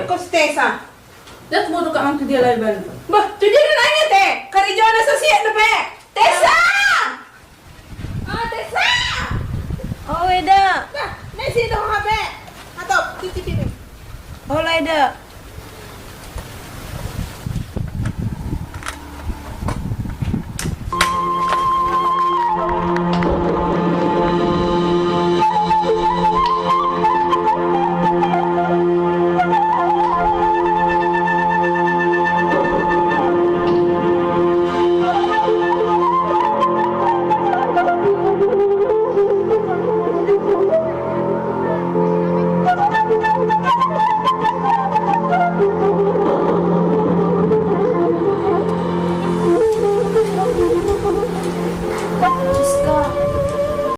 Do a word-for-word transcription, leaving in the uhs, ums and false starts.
Kos Tesa. Dat mau tukang tu dia lai ban. Bah, tu dia na nanya te. Karejo na sosial dope. Tesa. Ah, Tesa. Oh, Eda. Bah, nasi dong habe. Atau cuci piring. Oh, Eda.